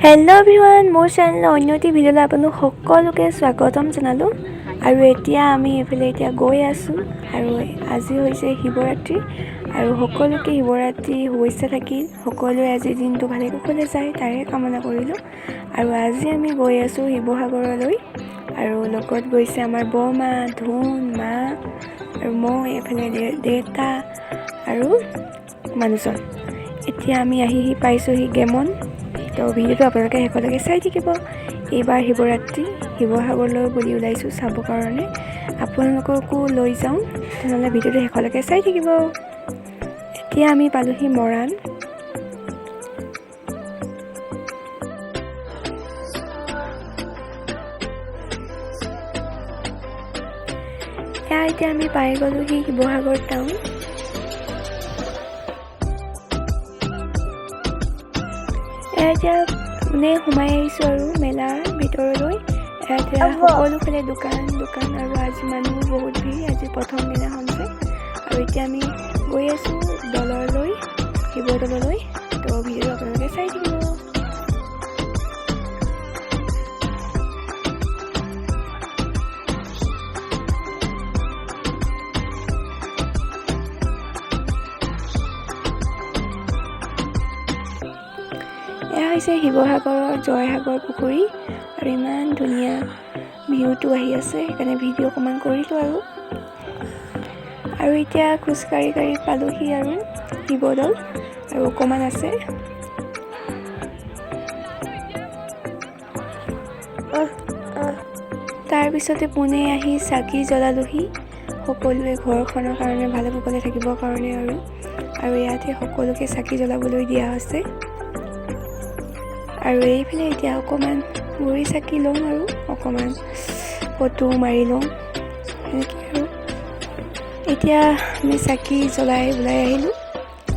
Hello' everyone, মোৰ চেনেলৰ অন্য এটি ভিডিঅ'লৈ আপোনালোক সকলোকে স্বাগতম জনালোঁ। আৰু এতিয়া আমি এইফালে এতিয়া গৈ আছোঁ আৰু আজি হৈছে শিৱৰাত্ৰি আৰু সকলোকে শিৱৰাত্ৰি শুভেচ্ছা থাকিল। সকলোৱে আজিৰ দিনটো ভালে কুশলে যায় তাৰে কামনা কৰিলোঁ। আৰু আজি আমি গৈ আছোঁ শিৱসাগৰলৈ আৰু লগত গৈছে আমাৰ বৰমা, ধুন, মা আৰু মই, এইফালে দেউতা আৰু মানুহজন। এতিয়া আমি আহি পাইছোঁহি গেমন। তো ভিডিঅ'টো আপোনালোকে শেষলৈকে চাই থাকিব। এইবাৰ শিৱৰাত্ৰি শিৱসাগৰলৈ বুলি ওলাইছোঁ চাবৰ কাৰণে, আপোনালোককো লৈ যাওঁ, তেনেহ'লে ভিডিঅ'টো শেষলৈকে চাই থাকিব। এতিয়া আমি পালোহি মৰাণ। এয়া এতিয়া আমি পাই গ'লোহি শিৱসাগৰ টাউন। এতিয়া পোনে সোমাই আহিছোঁ আৰু মেলাৰ ভিতৰলৈ। এতিয়া সকলোফালে দোকান দোকান আৰু আজি মানুহ বহুত ভিৰ, আজি প্ৰথম দিনাখন যে। আৰু এতিয়া আমি গৈ আছোঁ দললৈ, শিৱদৌললৈ। তো ভিডিঅ'টো আপোনালোকে চাই থাকিব। এয়া হৈছে শিৱসাগৰৰ জয়সাগৰ পুখুৰী আৰু ইমান ধুনীয়া ভিউটো আহি আছে, সেইকাৰণে ভিডিঅ' অকণমান কৰিলোঁ আৰু। আৰু এতিয়া খোজকাঢ়ি কাঢ়ি পালোহি আৰু শিৱদৌল, আৰু অকণমান আছে। তাৰপিছতে পোনে আহি চাকি জ্বলালোহি সকলোৱে ঘৰখনৰ কাৰণে, ভালে কুশলে থাকিবৰ কাৰণে। আৰু ইয়াতে সকলোকে চাকি জ্বলাবলৈ দিয়া হৈছে। আৰু এইফালে এতিয়া অকণমান ঘূৰি চাকি ল'ম আৰু অকণমান ফটো মাৰি লওঁ সেনেকৈ। আৰু এতিয়া আমি চাকি জ্বলাই ওলাই আহিলোঁ।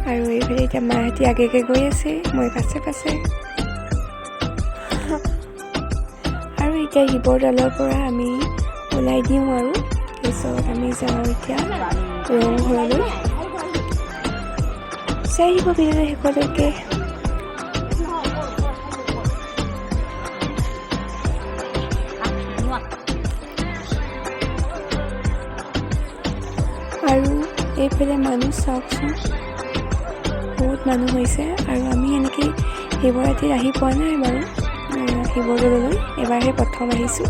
আৰু এইফালে এতিয়া মাহঁতি আগে আগে গৈ আছে, মই পাছে পাছে। আৰু এতিয়া শিৱদৌলৰ পৰা আমি ওলাই দিওঁ আৰু তাৰপিছত আমি যাওঁ এতিয়া ৰংঘৰলৈ। চাই আহিব ভিডিঅ'টো শেষলৈকে। আৰু এইফালে মানুহ চাওকচোন, বহুত মানুহ হৈছে। আৰু আমি এনেকৈ শিৱৰাত্ৰিত আহি পোৱা নাই বাৰু শিৱদৌললৈ, এবাৰহে প্ৰথম আহিছোঁ।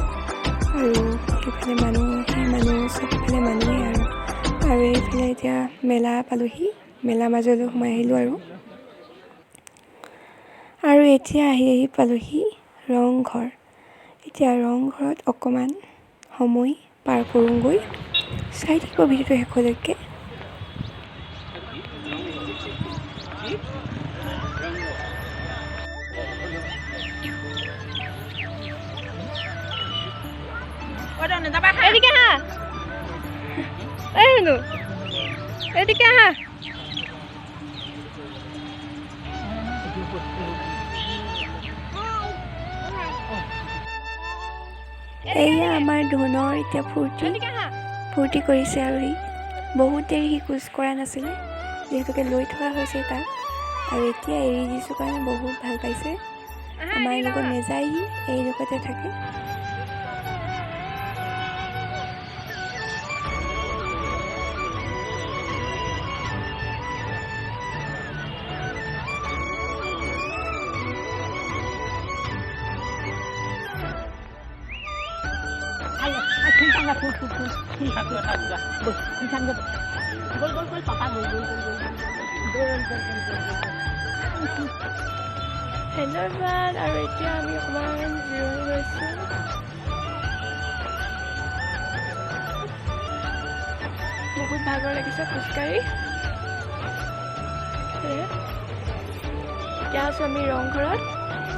আৰু সেইফালে মানুহ, সেই মানুহ চবফালে মানুহেই। আৰু এইফালে এতিয়া মেলা পালোহি, মেলা মাজলৈ সোমাই আহিলোঁ। আৰু এতিয়া আহি আহি পালোহি ৰংঘৰ। এতিয়া ৰংঘৰত অকণমান সময় পাৰ কৰোঁগৈ। চাই থাকিব ভিডিঅ'টো শেষলৈকে। এদিকে আহা, এই শুনো, এদিকে আহা। এয়া আমাৰ ধুনৰ এতিয়া ফূৰ্তি কৰিছে। আৰু সি বহুত দেৰি সি খোজ কঢ়া নাছিলে, যিহেতুকে লৈ থকা হৈছে তাক। আৰু এতিয়া এৰি দিছোঁ কাৰণে বহুত ভাল পাইছে। আমাৰ লগত নাযায় সি, এই লগতে থাকে। হেল্ল' এভৰিৱান, আৰু এতিয়া আমি অকণমান জিৰণি লৈছোঁ। বহুত ভাগৰ লাগিছে খোজকাঢ়ি। এতিয়া আছোঁ আমি ৰংঘৰত।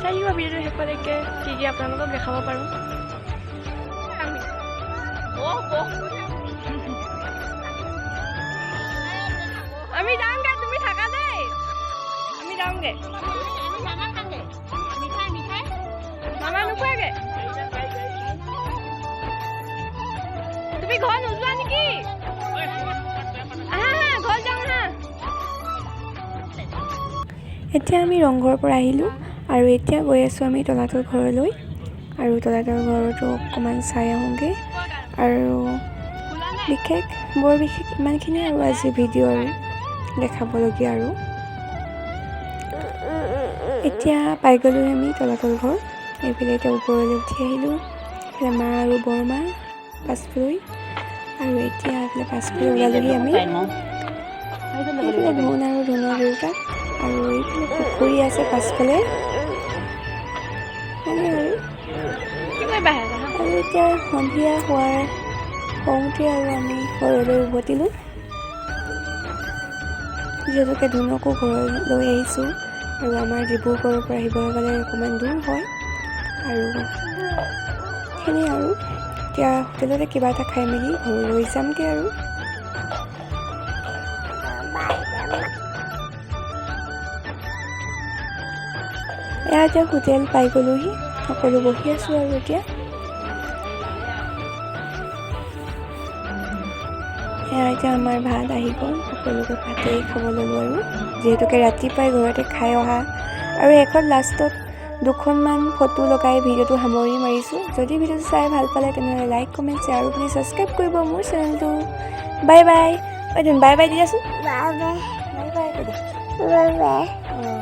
চাই থাকিব ভিডিঅ'টো শেষলৈকে, কি কি আপোনালোকক দেখাব পাৰোঁ। আমি যাওঁগে, তুমি থাকা দেই, আমি যাওঁগে। মামা নোখোৱাগে, তুমি ঘৰ নোযোৱা নেকি? আহা আহা, ঘৰ যাওঁ আহা। এতিয়া আমি ৰংঘৰৰ পৰা আহিলোঁ আৰু এতিয়া গৈ আছোঁ আমি তলাতল ঘৰলৈ। আৰু তলাতল ঘৰটো অকণমান চাই আহোঁগৈ। আৰু বিশেষ বৰ বিশেষ ইমানখিনিয়ে আৰু আজি ভিডিঅ' আৰু দেখাবলগীয়া। আৰু এতিয়া পাই গ'লোঁ আমি তলাতল ঘৰ। এইফালে এতিয়া ওপৰলৈ উঠি আহিলোঁ। এইফালে মা আৰু বৰমা পাছফালৈ। আৰু এতিয়া এইফালে পাছফালে ওলালোহি আমি। এইফালে ধুন আৰু ধুনৰ দেউতাক। আৰু এইফালে পুখুৰী আছে পাছফালে মানে। আৰু আৰু এতিয়া সন্ধিয়া হোৱাৰ হওঁতে আৰু আমি ঘৰলৈ উভতিলোঁ, যিহেতুকে ধুনকো ঘৰলৈ লৈ আহিছোঁ। আৰু আমাৰ ডিব্ৰুগড়ৰ পৰা শিৱসাগৰলৈ অকণমান দূৰ হয়। আৰু সেইখিনি আৰু এতিয়া হোটেলতে কিবা এটা খাই মেলি ঘৰলৈ যামগৈ। আৰু এয়া এতিয়া হোটেল পাই গ'লোহি, সকলো বহি আছোঁ। আৰু এতিয়া এয়া এতিয়া আমাৰ ভাত আহি গ'ল, সকলোকে ভাতেই খাব ল'লোঁ। আৰু যিহেতুকে ৰাতিপুৱাই ঘৰতে খাই অহা। আৰু শেষত লাষ্টত দুখনমান ফটো লগাই ভিডিঅ'টো সামৰণি মাৰিছোঁ। যদি ভিডিঅ'টো চাই ভাল পালে, তেনেহ'লে লাইক, কমেণ্ট, শ্বেয়াৰ আৰু প্লিজ ছাবস্ক্ৰাইব কৰিব মোৰ চেনেলটো। Bye bye. ঐ ধুন, বাই বাই দিয়াচোন। বাই বাই কৈ দিয়া। Bye bye. অঁ।